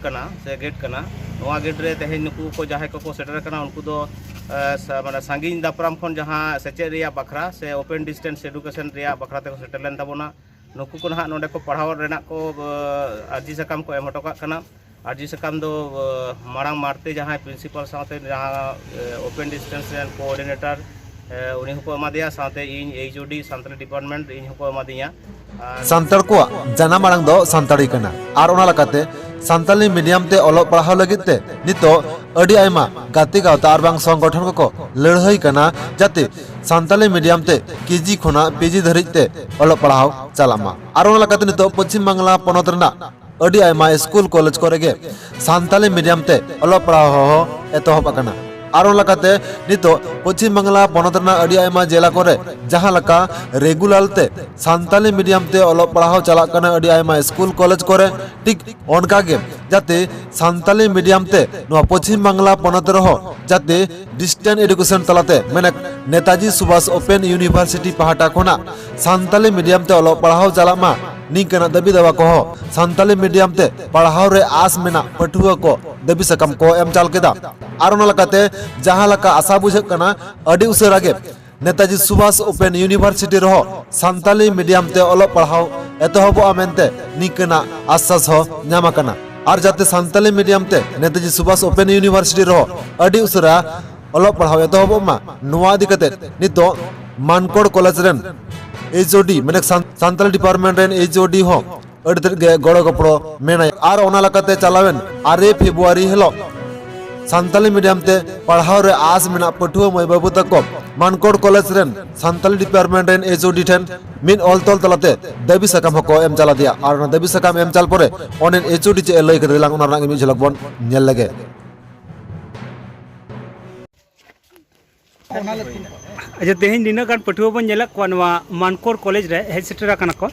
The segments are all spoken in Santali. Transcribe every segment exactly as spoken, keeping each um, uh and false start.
ᱠᱟᱱᱟ ᱥᱮ ᱜᱮᱴ ᱠᱟᱱᱟ᱾ ᱱᱚᱣᱟ ᱜᱮᱴ ᱨᱮ ᱛᱮᱦᱮᱧ ᱱᱩᱠᱩ ᱠᱚ ᱡᱟᱦᱟᱸᱭ ᱠᱚᱠᱚ ᱥᱮᱴᱮᱨ ᱟᱠᱟᱱᱟ, ᱩᱱᱠᱩ ᱫᱚ ᱮ, ᱥᱟ- ᱢᱟᱱᱮ ᱥᱟᱺᱜᱤᱧ ᱫᱟᱯᱨᱟᱢ ᱠᱷᱚᱱ ᱡᱟᱦᱟᱸ ᱥᱮᱪᱮᱫ ᱨᱮᱭᱟᱜ ᱵᱟᱠᱷᱨᱟ ᱥᱮ ᱳᱯᱮᱱ ᱰᱤᱥᱴᱮᱱᱥ ᱮᱰᱩᱠᱮᱥᱚᱱ ᱨᱮᱭᱟᱜ ᱵᱟᱠᱷᱨᱟ ᱛᱮᱠᱚ ᱥᱮᱴᱮᱨ ᱞᱮᱱ ᱛᱟᱵᱚᱱᱟ᱾ ᱱᱩᱠᱩ ᱠᱚ ᱱᱟᱦᱟᱜ ᱱᱚᱰᱮ ᱠᱚ ᱯᱟᱲᱦᱟᱣ ᱨᱮᱱᱟᱜ ᱠᱚ ᱮ, ᱟᱨᱡᱤ ᱥᱟᱠᱟᱢ ᱠᱚ ᱮᱢ ᱦᱚᱴᱚ ᱠᱟᱜ ᱠᱟᱱᱟ᱾ ᱟᱨᱡᱤ ᱥᱟᱠᱟᱢ ᱫᱚ ᱮ, ᱢᱟᱲᱟᱝ ᱢᱟᱨᱛᱮ ᱡᱟᱦᱟᱸᱭ ᱯᱨᱤᱱᱥᱤᱯᱟᱞ ᱥᱟᱶᱛᱮ ᱡᱟᱦᱟᱸ ᱳᱯᱮᱱ ᱰᱤᱥᱴᱮᱱᱥ ᱨᱮᱱ ᱠᱳᱚᱨᱰᱤᱱᱮᱴᱟᱨ ᱩᱱᱤ ᱦᱚᱸᱠᱚ ᱮᱢᱟᱫᱮᱭᱟ, ᱥᱟᱶᱛᱮ ᱤᱧ ᱮᱭᱤᱪ ᱳ ᱰᱤ ᱥᱟᱱᱛᱟᱲᱤ ᱰᱤᱯᱟᱨᱴᱢᱮᱱᱴ ᱤᱧ ᱦᱚᱸᱠᱚ ᱮᱢᱟᱫᱤᱧᱟ᱾ ᱟᱨ ᱥᱟᱱᱛᱟᱲ ᱠᱚᱣᱟᱜ ᱡᱟᱱᱟᱢ ᱟᱲᱟᱝ ᱫᱚ ᱥᱟᱱᱛᱟᱲᱤ ᱠᱟᱱᱟ, ᱟᱨ ᱚᱱᱟ ᱞᱮᱠᱟᱛᱮ ᱥᱟᱱᱛᱟᱲᱤ ᱢᱤᱰᱤᱭᱟᱢ ᱛᱮ ᱚᱞᱚᱜ ᱯᱟᱲᱦᱟᱣ ᱞᱟᱹᱜᱤᱫ ᱛᱮ ᱱᱤᱛᱚᱜ ᱟᱹᱰᱤ ᱟᱭᱢᱟ ᱜᱟᱛᱮ ᱜᱟᱶᱛᱟ ᱟᱨ ᱵᱟᱝ ᱥᱚᱝᱜᱚᱴᱷᱚᱱ ᱠᱚᱠᱚ ᱞᱟᱹᱲᱦᱟᱹᱭ ᱠᱟᱱᱟ, ᱡᱟᱛᱮ ᱥᱟᱱᱛᱟᱲᱤ ᱢᱤᱰᱤᱭᱟᱢ ᱛᱮ ᱠᱮᱡᱤ ᱠᱷᱚᱱᱟᱜ ᱯᱤᱡᱤ ᱫᱷᱟᱹᱨᱤᱡ ᱛᱮ ᱚᱞᱚᱜ ᱯᱟᱲᱦᱟᱣ ᱪᱟᱞᱟᱜ ᱢᱟ᱾ ᱟᱨ ᱚᱱᱟ ᱞᱮᱠᱟᱛᱮ ᱱᱤᱛᱚᱜ ᱯᱚᱪᱷᱤᱢ ᱵᱟᱝᱞᱟ ᱯᱚᱱᱚᱛ ᱨᱮᱱᱟᱜ ᱟᱹᱰᱤ ᱟᱭᱢᱟ ᱥᱠᱩᱞ ᱠᱚᱞᱮᱡᱽ ᱠᱚᱨᱮ ᱜᱮ ᱥᱟᱱᱛᱟᱲᱤ ᱢᱤᱰᱤᱭᱟᱢ ᱛᱮ ᱚᱞᱚᱜ ᱯᱟᱲᱦᱟᱣ ᱦᱚᱸ ᱮᱛᱚᱦᱚᱵ ᱟᱠᱟᱱᱟ᱾ ᱟᱨ ᱚᱱᱟ ᱞᱮᱠᱟᱛᱮ ᱱᱤᱛᱚᱜ ᱯᱚᱪᱷᱤᱢ ᱵᱟᱝᱞᱟ ᱯᱚᱱᱚᱛ ᱨᱮᱱᱟᱜ ᱟᱹᱰᱤ ᱟᱭᱢᱟ ᱡᱮᱞᱟ ᱠᱚᱨᱮ ᱡᱟᱦᱟᱸ ᱞᱮᱠᱟ ᱨᱮᱜᱩᱞᱟᱨ ᱛᱮ ᱥᱟᱱᱛᱟᱲᱤ ᱢᱤᱰᱤᱭᱟᱢ ᱛᱮ ᱚᱞᱚᱜ ᱯᱟᱲᱦᱟᱣ ᱪᱟᱞᱟᱜ ᱠᱟᱱᱟ ᱟᱹᱰᱤ ᱟᱭᱢᱟ ᱥᱠᱩᱞ ᱠᱚᱞᱮᱡᱽ ᱠᱚᱨᱮ, ᱴᱷᱤᱠ ᱚᱱᱠᱟ ᱜᱮ ᱡᱟᱛᱮ ᱥᱟᱱᱛᱟᱲᱤ ᱢᱤᱰᱤᱭᱟᱢ ᱛᱮ ᱱᱚᱣᱟ ᱯᱚᱪᱷᱤᱢ ᱵᱟᱝᱞᱟ ᱯᱚᱱᱚᱛ ᱨᱮᱦᱚᱸ ᱡᱟᱛᱮ ᱰᱤᱥᱴᱮᱱᱥ ᱮᱰᱩᱠᱮᱥᱚᱱ ᱛᱟᱞᱟᱛᱮ, ᱢᱮᱱᱮᱫ ᱱᱮᱛᱟᱡᱤ ᱥᱩᱵᱷᱟᱥ ᱳᱯᱮᱱ ᱤᱭᱩᱱᱤᱵᱷᱟᱨᱥᱤᱴᱤ ᱯᱟᱦᱴᱟ ᱠᱷᱚᱱᱟᱜ ᱥᱟᱱᱛᱟᱲᱤ ᱢᱤᱰᱤᱭᱟᱢ ᱛᱮ ᱚᱞᱚᱜ ᱯᱟᱲᱦᱟᱣ ᱪᱟᱞᱟᱜ ᱢᱟ, ᱱᱤᱝᱠᱟᱹᱱᱟᱜ ᱫᱟᱹᱵᱤ ᱫᱟᱣᱟ ᱠᱚᱦᱚᱸ ᱥᱟᱱᱛᱟᱲᱤ ᱢᱤᱰᱤᱭᱟᱢ ᱛᱮ ᱯᱟᱲᱦᱟᱣ ᱨᱮ ᱟᱥ ᱢᱮᱱᱟᱜ ᱯᱟᱹᱴᱷᱩᱣᱟᱹ ᱠᱚ ᱫᱟᱹᱵᱤ ᱥᱟᱠᱟᱢ ᱠᱚ ᱮᱢ ᱪᱟᱞ ᱠᱮᱫᱟ᱾ ᱟᱨ ᱚᱱᱟ ᱞᱮᱠᱟᱛᱮ ᱡᱟᱦᱟᱸ ᱞᱮᱠᱟ ᱟᱥᱟ ᱵᱩᱡᱷᱟᱹᱜ ᱠᱟᱱᱟ, ᱟᱹᱰᱤ ᱩᱥᱟᱹᱨᱟ ᱜᱮ ᱱᱮᱛᱟᱡᱤ ᱥᱩᱵᱷᱟᱥ ᱳᱯᱮᱱ ᱤᱭᱩᱱᱤᱵᱷᱟᱨᱥᱤᱴᱤ ᱨᱮᱦᱚᱸ ᱥᱟᱱᱛᱟᱲᱤ ᱢᱤᱰᱤᱭᱟᱢ ᱛᱮ ᱚᱞᱚᱜ ᱯᱟᱲᱦᱟᱣ ᱮᱛᱚᱦᱚᱵᱚᱜᱼᱟ ᱢᱮᱱᱛᱮ ᱱᱤᱝᱠᱟᱹᱱᱟᱜ ᱟᱥᱥᱟᱥ ᱦᱚᱸ ᱧᱟᱢ ᱟᱠᱟᱱᱟ᱾ ᱟᱨ ᱡᱟᱛᱮ ᱥᱟᱱᱛᱟᱲᱤ ᱢᱤᱰᱤᱭᱟᱢ ᱛᱮ ᱱᱮᱛᱟᱡᱤ ᱥᱩᱵᱷᱟᱥ ᱳᱯᱮᱱ ᱤᱭᱩᱱᱤᱵᱷᱟᱨᱥᱤᱴᱤ ᱨᱮᱦᱚᱸ ᱟᱹᱰᱤ ᱩᱥᱟᱹᱨᱟ ᱚᱞᱚᱜ ᱯᱟᱲᱦᱟᱣ ᱮᱛᱚᱦᱚᱵᱚᱜ ᱢᱟ, ᱱᱚᱣᱟ ᱤᱫᱤ ᱠᱟᱛᱮ ᱱᱤᱛᱚᱜ ᱢᱟᱱᱠᱚᱲ ᱠᱚᱞᱮᱡᱽ ᱨᱮᱱ ᱮᱭᱤᱪ ᱳ ᱰᱤ, ᱢᱟᱱᱮ ᱥᱟᱱ- ᱥᱟᱱᱛᱟᱲᱤ ᱰᱤᱯᱟᱨᱴᱢᱮᱱᱴ ᱨᱮᱱ ᱮᱭᱤᱪ ᱳ ᱰᱤ ᱦᱚᱸ ᱟᱹᱰᱤ ᱛᱮᱫ ᱜᱮ ᱜᱚᱲᱚ ᱜᱚᱯᱚᱲᱚ ᱢᱮᱱᱟᱭᱟ᱾ ᱟᱨ ᱚᱱᱟ ᱞᱮᱠᱟᱛᱮ ᱪᱟᱞᱟᱣᱮᱱ ᱟᱨᱮ ᱯᱷᱮᱵᱽᱨᱩᱣᱟᱨᱤ ᱦᱤᱞᱳᱜ ᱥᱟᱱᱛᱟᱲᱤ ᱢᱤᱰᱤᱭᱟᱢ ᱛᱮ ᱯᱟᱲᱦᱟᱣ ᱨᱮ ᱟᱥ ᱢᱮᱱᱟᱜ ᱯᱟᱹᱴᱷᱩᱣᱟᱹ ᱢᱟᱹᱭ ᱵᱟᱹᱵᱩ ᱛᱟᱠᱚ ᱢᱟᱱᱠᱚᱲ ᱠᱚᱞᱮᱡᱽ ᱨᱮᱱ ᱥᱟᱱᱛᱟᱲᱤ ᱰᱤᱯᱟᱨᱴᱢᱮᱱᱴ ᱨᱮᱱ ᱮᱭᱤᱪ ᱳ ᱰᱤ ᱴᱷᱮᱱ ᱢᱤᱫ ᱚᱞ ᱛᱚᱞ ᱛᱟᱞᱟᱛᱮ ᱫᱟᱹᱵᱤ ᱥᱟᱠᱟᱢ ᱦᱚᱸᱠᱚ ᱮᱢ ᱪᱟᱞ ᱟᱫᱮᱭᱟ᱾ ᱟᱨ ᱚᱱᱟ ᱫᱟᱹᱵᱤ ᱥᱟᱠᱟᱢ ᱮᱢ ᱪᱟᱞ ᱯᱚᱨᱮ ᱚᱸᱰᱮᱱ ᱮᱭᱤᱪ ᱳ ᱰᱤ ᱪᱮᱫ ᱮ ᱞᱟᱹᱭ ᱠᱮᱫᱟ, ᱞᱟᱝ ᱚᱱᱟ ᱨᱮᱱᱟᱜ ᱢᱤᱫ ᱡᱷᱚᱞᱚᱠ ᱵᱚᱱ ᱧᱮᱞ ᱞᱮᱜᱮ᱾ ᱟᱪᱪᱷᱟ, ᱛᱮᱦᱮᱧ ᱱᱤᱱᱟᱹᱜ ᱜᱟᱱ ᱯᱟᱹᱴᱷᱩᱣᱟᱹ ᱵᱚᱱ ᱧᱮᱞᱮᱫ ᱠᱚᱣᱟ ᱱᱚᱣᱟ ᱢᱟᱱᱠᱚᱨ ᱠᱚᱞᱮᱡᱽ ᱨᱮ ᱦᱮᱡ ᱥᱮᱴᱮᱨ ᱟᱠᱟᱱᱟ ᱠᱚ᱾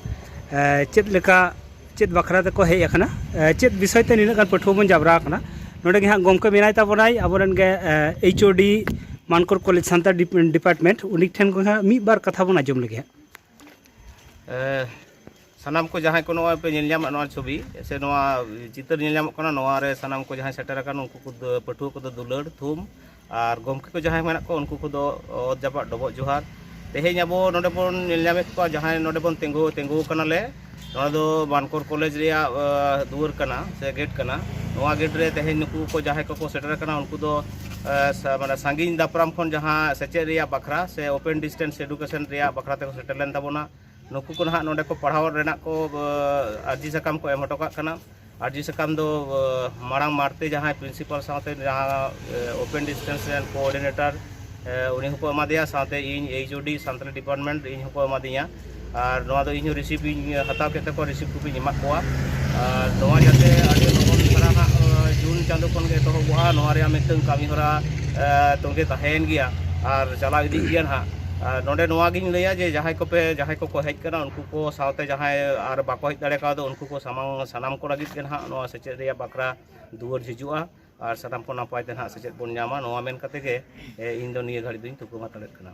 ᱮ, ᱪᱮᱫ ᱞᱮᱠᱟ, ᱪᱮᱫ ᱵᱟᱠᱷᱨᱟ ᱛᱮᱠᱚ ᱦᱮᱡ ᱟᱠᱟᱱᱟ? ᱮ, ᱪᱮᱫ ᱵᱤᱥᱚᱭ ᱛᱮ ᱱᱤᱱᱟᱹᱜ ᱜᱟᱱ ᱯᱟᱹᱴᱷᱩᱣᱟᱹ ᱵᱚᱱ ᱡᱟᱣᱨᱟ ᱟᱠᱟᱱᱟ? ᱱᱚᱰᱮ ᱜᱮ ᱦᱟᱸᱜ ᱜᱚᱢᱠᱮ ᱢᱮᱱᱟᱭ ᱛᱟᱵᱚᱱᱟᱭ, ᱟᱵᱚᱨᱮᱱ ᱜᱮ, ᱮ, ᱮᱭᱤᱪ ᱳ ᱰᱤ ᱢᱟᱱᱠᱚᱨ ᱠᱚᱞᱮᱡᱽ ᱥᱟᱱᱛᱟᱲ ᱰᱤᱯ-, ᱰᱤᱯᱟᱨᱴᱢᱮᱱᱴ, ᱩᱱᱤ ᱴᱷᱮᱱ ᱠᱷᱚᱱ ᱦᱟᱸᱜ ᱢᱤᱫ ᱵᱟᱨ ᱠᱟᱛᱷᱟ ᱵᱚᱱ ᱟᱸᱡᱚᱢ ᱞᱮᱜᱮ ᱦᱟᱸᱜ᱾ ᱮ, ᱥᱟᱱᱟᱢ ᱠᱚ ᱡᱟᱦᱟᱸᱭ ᱠᱚ ᱱᱚᱜᱼᱚᱭ ᱯᱮ ᱧᱮᱞ ᱧᱟᱢᱮᱫ ᱱᱚᱣᱟ ᱪᱷᱚᱵᱤ ᱥᱮ ᱱᱚᱣᱟ ᱪᱤᱛᱟᱹᱨ ᱧᱮᱞ ᱧᱟᱢᱚᱜ ᱠᱟᱱᱟ, ᱱᱚᱣᱟ ᱨᱮ ᱥᱟᱱᱟᱢ ᱠᱚ ᱡᱟᱦᱟᱸᱭ ᱥᱮᱴᱮᱨ ᱟᱠᱟᱱ, ᱩᱱᱠᱩ ᱠᱚ ᱫᱚ, ᱯᱟᱹᱴᱷᱩᱣᱟᱹ ᱠᱚᱫᱚ ᱫᱩᱞᱟᱹᱲ ᱛᱷᱩᱢ, ᱟᱨ ᱜᱚᱢᱠᱮ ᱠᱚ ᱡᱟᱦᱟᱸᱭ ᱢᱮᱱᱟᱜ ᱠᱚᱣᱟ, ᱩᱱᱠᱩ ᱠᱚᱫᱚ ᱚᱛ ᱡᱟᱯᱟᱜ ᱰᱚᱵᱚᱜ ᱡᱚᱦᱟᱨ᱾ ᱛᱮᱦᱮᱧ ᱟᱵᱚ ᱱᱚᱰᱮ ᱵᱚᱱ ᱧᱮᱞ ᱧᱟᱢᱮᱫ ᱠᱚᱣᱟ, ᱡᱟᱦᱟᱸᱭ ᱱᱚᱰᱮ ᱵᱚᱱ ᱛᱤᱸᱜᱩ, ᱛᱤᱸᱜᱩ ᱟᱠᱟᱱᱟᱞᱮ, ᱱᱚᱣᱟ ᱫᱚ ᱢᱟᱱᱠᱚᱨ ᱠᱚᱞᱮᱡᱽ ᱨᱮᱭᱟᱜ, ᱟᱸ, ᱫᱩᱣᱟᱹᱨ ᱠᱟᱱᱟ ᱥᱮ ᱜᱮᱴ ᱠᱟᱱᱟ᱾ ᱱᱚᱣᱟ ᱜᱮᱴ ᱨᱮ ᱛᱮᱦᱮᱧ ᱱᱩᱠᱩ ᱠᱚ ᱡᱟᱦᱟᱸᱭ ᱠᱚᱠᱚ ᱥᱮᱴᱮᱨ ᱟᱠᱟᱱᱟ, ᱩᱱᱠᱩ ᱫᱚ, ᱟᱸ, ᱥᱟ-, ᱢᱟᱱᱮ ᱥᱟᱺᱜᱤᱧ ᱫᱟᱯᱨᱟᱢ ᱠᱷᱚᱱ ᱡᱟᱦᱟᱸ ᱥᱮᱪᱮᱫ ᱨᱮᱭᱟᱜ ᱵᱟᱠᱷᱨᱟ ᱥᱮ open distance education ᱨᱮᱭᱟᱜ ᱵᱟᱠᱷᱨᱟ ᱛᱮᱠᱚ ᱥᱮᱴᱮᱨ ᱞᱮᱱ ᱛᱟᱵᱚᱱᱟ᱾ ᱱᱩᱠᱩ ᱠᱚ ᱱᱟᱦᱟᱜ ᱱᱚᱰᱮ ᱠᱚ ᱯᱟᱲᱦᱟᱣ ᱨᱮᱱᱟᱜ ᱠᱚ, ᱟᱸ, ᱟᱨᱡᱤ ᱥᱟᱠᱟᱢ ᱠᱚ ᱮᱢ ᱦᱚᱴᱚ ᱠᱟᱜ ᱠᱟᱱᱟ᱾ ᱟᱨᱡᱤ ᱥᱟᱠᱟᱢ ᱫᱚ, ᱟᱸ, ᱢᱟᱲᱟᱝ ᱢᱟᱨᱛᱮ ᱡᱟᱦᱟᱸᱭ principal ᱥᱟᱶᱛᱮ ᱡᱟᱦᱟᱸ, ᱟᱸ, open distance ᱨᱮᱱ coordinator, ᱟᱸ, ᱩᱱᱤ ᱦᱚᱸᱠᱚ ᱮᱢᱟᱫᱮᱭᱟ, ᱥᱟᱶᱛᱮ ᱤᱧ H O D Santali department ᱤᱧ ᱦᱚᱸᱠᱚ ᱮᱢᱟᱫᱤᱧᱟ᱾ ᱟᱨ ᱱᱚᱣᱟ ᱫᱚ ᱤᱧ ᱦᱚᱸ receipt ᱤᱧ ᱦᱟᱛᱟᱣ ᱠᱮᱫ ᱛᱟᱠᱚᱣᱟ, receipt ᱠᱚᱯᱤᱧ ᱮᱢᱟᱫ ᱠᱚᱣᱟ᱾ ᱟᱨ ᱱᱚᱣᱟ ᱡᱟᱛᱮ ᱟᱹᱰᱤ ᱞᱚᱜᱚᱱ ᱫᱷᱟᱨᱟ ᱦᱟᱸᱜ, ᱟᱸ, ᱡᱩᱱ ᱪᱟᱸᱫᱳ ᱠᱷᱚᱱ ᱜᱮ ᱮᱛᱚᱦᱚᱵᱚᱜᱼᱟ᱾ ᱱᱚᱣᱟ ᱨᱮᱭᱟᱜ ᱢᱤᱫᱴᱟᱝ ᱠᱟᱹᱢᱤ ᱦᱚᱨᱟ, ᱟᱸ, ᱛᱚᱸᱜᱮ ᱛᱟᱦᱮᱸᱭᱮᱱ ᱜᱮᱭᱟ ᱟᱨ ᱪᱟᱞᱟᱣ ᱤᱫᱤᱜ ᱜᱮᱭᱟ ᱱᱟᱦᱟᱜ᱾ ᱟᱨ ᱱᱚᱰᱮ ᱱᱚᱣᱟ ᱜᱤᱧ ᱞᱟᱹᱭᱟ ᱡᱮ ᱡᱟᱦᱟᱸᱭ ᱠᱚᱯᱮ, ᱡᱟᱦᱟᱸᱭ ᱠᱚᱠᱚ ᱦᱮᱡ ᱠᱟᱱᱟ, ᱩᱱᱠᱩ ᱠᱚ ᱥᱟᱶᱛᱮ ᱡᱟᱦᱟᱸᱭ ᱟᱨ ᱵᱟᱠᱚ ᱦᱮᱡ ᱫᱟᱲᱮ ᱠᱟᱣᱫᱟ, ᱩᱱᱠᱩ ᱠᱚ ᱥᱟᱢᱟᱝ, ᱥᱟᱱᱟᱢ ᱠᱚ ᱞᱟᱹᱜᱤᱫ ᱜᱮ ᱱᱟᱦᱟᱜ ᱱᱚᱣᱟ ᱥᱮᱪᱮᱫ ᱨᱮᱭᱟᱜ ᱵᱟᱠᱷᱨᱟ ᱫᱩᱣᱟᱹᱨ ᱡᱷᱤᱡᱩᱜᱼᱟ ᱟᱨ ᱥᱟᱱᱟᱢ ᱠᱚ ᱱᱟᱯᱟᱭ ᱛᱮ ᱱᱟᱦᱟᱜ ᱥᱮᱪᱮᱫ ᱵᱚᱱ ᱧᱟᱢᱟ᱾ ᱱᱚᱣᱟ ᱢᱮᱱ ᱠᱟᱛᱮ ᱜᱮ, ᱮ, ᱤᱧ ᱫᱚ ᱱᱤᱭᱟᱹ ᱜᱷᱟᱹᱲᱤᱡ ᱫᱚᱧ ᱛᱷᱩᱠᱩᱢ ᱦᱟᱛᱟᱲᱮᱫ ᱠᱟᱱᱟ᱾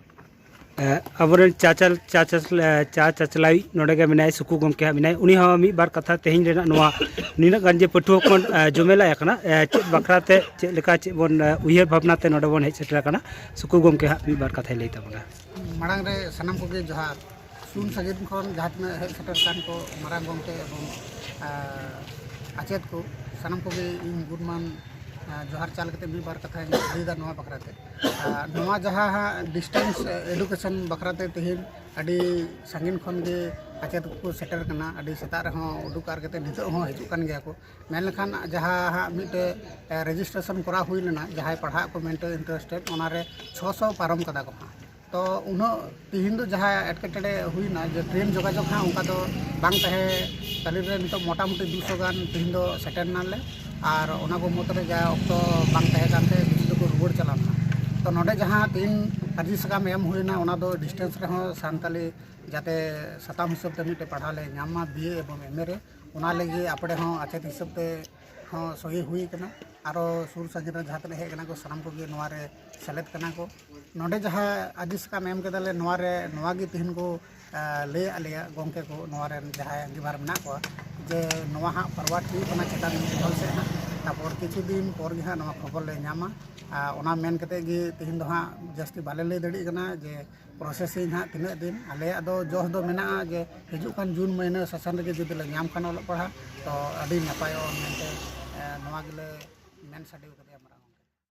ᱮ, ᱟᱵᱚᱨᱮᱱ ᱪᱟᱪᱟᱞ-, ᱪᱟᱪᱟᱥ-, ᱮ, ᱪᱟ ᱪᱟᱪᱞᱟᱣᱤᱡ ᱱᱚᱰᱮ ᱜᱮ ᱢᱮᱱᱟᱭ, ᱥᱩᱠᱩ ᱜᱚᱢᱠᱮ ᱦᱟᱸᱜ ᱢᱮᱱᱟᱭ᱾ ᱩᱱᱤ ᱦᱚᱸ ᱢᱤᱫ ᱵᱟᱨ ᱠᱟᱛᱷᱟ ᱛᱮᱦᱮᱧ ᱨᱮᱱᱟᱜ ᱱᱚᱣᱟ ᱱᱤᱱᱟᱹᱜ ᱜᱟᱱ ᱡᱮ ᱯᱟᱹᱴᱷᱩᱣᱟᱹ ᱠᱚ, ᱮ, ᱡᱚᱢᱮᱞᱟᱭ ᱟᱠᱟᱱᱟ, ᱮ, ᱪᱮᱫ ᱵᱟᱠᱷᱨᱟ ᱛᱮ, ᱪᱮᱫ ᱞᱮᱠᱟ, ᱪᱮᱫ ᱵᱚᱱ, ᱮ, ᱩᱭᱦᱟᱹᱨ ᱵᱷᱟᱵᱽᱱᱟ ᱛᱮ ᱱᱚᱰᱮ ᱵᱚᱱ ᱦᱮᱡ ᱥᱮᱴᱮᱨ ᱟᱠᱟᱱᱟ, ᱥᱩᱠᱩ ᱜᱚᱢᱠᱮ ᱦᱟᱸᱜ ᱢᱤᱫ ᱵᱟᱨ ᱠᱟᱛᱷᱟᱭ ᱞᱟᱹᱭ ᱛᱟᱵᱚᱱᱟ᱾ ᱢᱟᱲᱟᱝ ᱨᱮ ᱥᱟᱱᱟᱢ ᱠᱚᱜᱮ ᱡᱚᱦᱟᱨ᱾ ᱥᱩᱨ ᱥᱟᱺᱜᱤᱧ ᱠᱷᱚᱱ ᱡᱟᱦᱟᱸ ᱛᱤᱱᱟᱹᱜ ᱦᱮᱡ ᱥᱮᱴᱮᱨ ᱟᱠᱟᱱ ᱠᱚ, ᱢᱟᱨᱟᱝ ᱜᱚᱢᱠᱮ ᱮᱵᱚᱝ, ᱟ, ᱟᱪᱮᱛ ᱠᱚ, ᱥᱟᱱᱟᱢ ᱠᱚᱜᱮ ᱤᱧ ᱜᱩᱱᱢᱟᱱ, ᱟ, ᱡᱚᱦᱟᱨ ᱪᱟᱞ ᱠᱟᱛᱮ ᱢᱤᱫ ᱵᱟᱨ ᱠᱟᱛᱷᱟᱧ ᱞᱟᱹᱭᱫᱟ ᱱᱚᱣᱟ ᱵᱟᱠᱷᱨᱟ ᱛᱮ᱾ ᱟ, ᱱᱚᱣᱟ ᱡᱟᱦᱟᱸ ᱦᱟᱸᱜ distance education ᱵᱟᱠᱷᱨᱟ ᱛᱮ ᱛᱮᱦᱮᱧ ᱟᱹᱰᱤ ᱥᱟᱺᱜᱤᱧ ᱠᱷᱚᱱ ᱜᱮ ᱟᱪᱮᱛ ᱠᱚᱠᱚ ᱥᱮᱴᱮᱨ ᱠᱟᱱᱟ, ᱟᱹᱰᱤ ᱥᱮᱛᱟᱜ ᱨᱮᱦᱚᱸ ᱩᱰᱩᱠ ᱟᱨ ᱠᱟᱛᱮ ᱱᱤᱛᱚᱜ ᱦᱚᱸ ᱦᱤᱡᱩᱜ ᱠᱟᱱ ᱜᱮᱭᱟ ᱠᱚ᱾ ᱢᱮᱱ ᱞᱮᱠᱷᱟᱱ ᱡᱟᱦᱟᱸ ᱦᱟᱸᱜ ᱢᱤᱫᱴᱮᱡ, ᱮ, registration ᱠᱚᱨᱟᱣ ᱦᱩᱭ ᱞᱮᱱᱟ, ᱡᱟᱦᱟᱸᱭ ᱯᱟᱲᱦᱟᱜ ᱠᱚ ᱢᱮᱱᱛᱮ interested, ᱚᱱᱟᱨᱮ ᱪᱷᱚᱥᱚ ᱯᱟᱨᱚᱢ ᱠᱟᱫᱟ ᱠᱚ ᱦᱟᱸᱜ᱾ ᱛᱚ ᱩᱱᱟᱹᱜ ᱛᱤᱦᱤᱧ ᱫᱚ ᱡᱟᱦᱟᱸ ᱮᱴᱠᱮᱴᱚᱬᱮ ᱦᱩᱭᱱᱟ ᱡᱮ ᱴᱨᱮᱱ ᱡᱳᱜᱟᱡᱳᱜᱽ ᱦᱟᱸᱜ ᱚᱱᱠᱟ ᱫᱚ ᱵᱟᱝ ᱛᱟᱦᱮᱸ, ᱛᱟᱹᱞᱤ ᱨᱮ ᱱᱤᱛᱚᱜ ᱢᱚᱴᱟᱢᱩᱴᱤ ᱫᱩᱥᱚ ᱜᱟᱱ ᱛᱤᱦᱤᱧ ᱫᱚ ᱥᱮᱴᱮᱨ ᱱᱟᱞᱮ, ᱟᱨ ᱚᱱᱟ ᱠᱚ ᱢᱩᱫᱽᱨᱮ ᱡᱟ ᱚᱠᱛᱚ ᱵᱟᱝ ᱛᱟᱦᱮᱸ ᱠᱟᱱᱛᱮ ᱠᱤᱪᱷᱩ ᱫᱚᱠᱚ ᱨᱩᱣᱟᱹᱲ ᱪᱟᱞᱟᱣ ᱞᱮᱱᱟ᱾ ᱛᱚ ᱱᱚᱰᱮ ᱡᱟᱦᱟᱸ ᱛᱤᱦᱤᱧ ᱟᱹᱨᱡᱤ ᱥᱟᱠᱟᱢ ᱮᱢ ᱦᱩᱭᱱᱟ, ᱚᱱᱟ ᱫᱚ distance ᱨᱮᱦᱚᱸ ᱥᱟᱱᱛᱟᱞᱤ ᱡᱟᱛᱮ ᱥᱟᱛᱟᱢ ᱦᱤᱥᱟᱹᱵ ᱛᱮ ᱢᱤᱫᱴᱮᱡ ᱯᱟᱲᱦᱟᱣ ᱞᱮ ᱧᱟᱢ ᱢᱟ, B A ᱮᱵᱚᱝ M A ᱨᱮ, ᱚᱱᱟ ᱞᱟᱹᱜᱤᱫ ᱟᱯᱲᱮ ᱦᱚᱸ ᱟᱪᱮᱛ ᱦᱤᱥᱟᱹᱵ ᱛᱮ ᱦᱚᱸ ᱥᱚᱦᱤ ᱦᱩᱭ ᱠᱟᱱᱟ᱾ ᱟᱨᱚ ᱥᱩᱨ ᱥᱟᱺᱜᱤᱧ ᱨᱮ ᱡᱟᱦᱟᱸ ᱛᱤᱱᱟᱹᱜ ᱦᱮᱡ ᱠᱟᱱᱟ ᱠᱚ, ᱥᱟᱱᱟᱢ ᱠᱚᱜᱮ ᱱᱚᱣᱟ ᱨᱮ ᱥᱮᱞᱮᱫ ᱠᱟᱱᱟ ᱠᱚ᱾ ᱱᱚᱰᱮ ᱡᱟᱦᱟᱸ ᱟᱨᱡᱤ ᱥᱟᱠᱟᱢ ᱮᱢ ᱠᱮᱫᱟᱞᱮ, ᱱᱚᱣᱟ ᱨᱮ ᱱᱚᱣᱟ ᱜᱮ ᱛᱮᱦᱮᱧ ᱠᱚ, ᱟ, ᱞᱟᱹᱭᱟᱫ ᱞᱮᱭᱟ ᱜᱚᱢᱠᱮ ᱠᱚ, ᱱᱚᱣᱟ ᱨᱮᱱ ᱡᱟᱦᱟᱸᱭ ᱟᱺᱜᱤᱵᱷᱟᱨ ᱢᱮᱱᱟᱜ ᱠᱚᱣᱟ, ᱡᱮ ᱱᱚᱣᱟ ᱦᱟᱸᱜ forward ᱦᱩᱭᱩᱜ ᱠᱟᱱᱟ ᱪᱮᱛᱟᱱ level ᱥᱮᱫ ᱦᱟᱸᱜ᱾ ᱛᱟᱨᱯᱚᱨ ᱠᱤᱪᱷᱩ ᱫᱤᱱ ᱯᱚᱨ ᱜᱮ ᱦᱟᱸᱜ ᱱᱚᱣᱟ ᱠᱷᱚᱵᱚᱨ ᱞᱮ ᱧᱟᱢᱟ᱾ ᱟ, ᱚᱱᱟ ᱢᱮᱱ ᱠᱟᱛᱮ ᱜᱮ ᱛᱮᱦᱮᱧ ᱫᱚ ᱦᱟᱸᱜ ᱡᱟᱹᱥᱛᱤ ᱵᱟᱞᱮ ᱞᱟᱹᱭ ᱫᱟᱲᱮᱭᱟᱜ ᱠᱟᱱᱟ ᱡᱮ processing ᱦᱟᱸᱜ ᱛᱤᱱᱟᱹᱜ ᱫᱤᱱ᱾ ᱟᱞᱮᱭᱟᱜ ᱫᱚ ᱡᱚᱥ ᱫᱚ ᱢᱮᱱᱟᱜᱼᱟ ᱡᱮ ᱦᱤᱡᱩᱜ ᱠᱟᱱ ᱡᱩᱱ ᱢᱟᱹᱦᱱᱟᱹ ᱥᱮᱥᱚᱱ ᱨᱮᱜᱮ ᱡᱩᱫᱤ ᱞᱮ ᱧᱟᱢ ᱠᱷᱟᱱ ᱚᱞᱚᱜ ᱯᱟᱲᱦᱟᱜ, ᱛᱚ ᱟᱹᱰᱤ ᱱᱟᱯᱟᱭᱚᱜᱼᱟ ᱢᱮᱱᱛᱮ, ᱮ, ᱱᱚᱣᱟ ᱜᱮᱞᱮ ᱢᱮᱱ ᱥᱟᱰᱮ ᱠᱟᱫᱟ᱾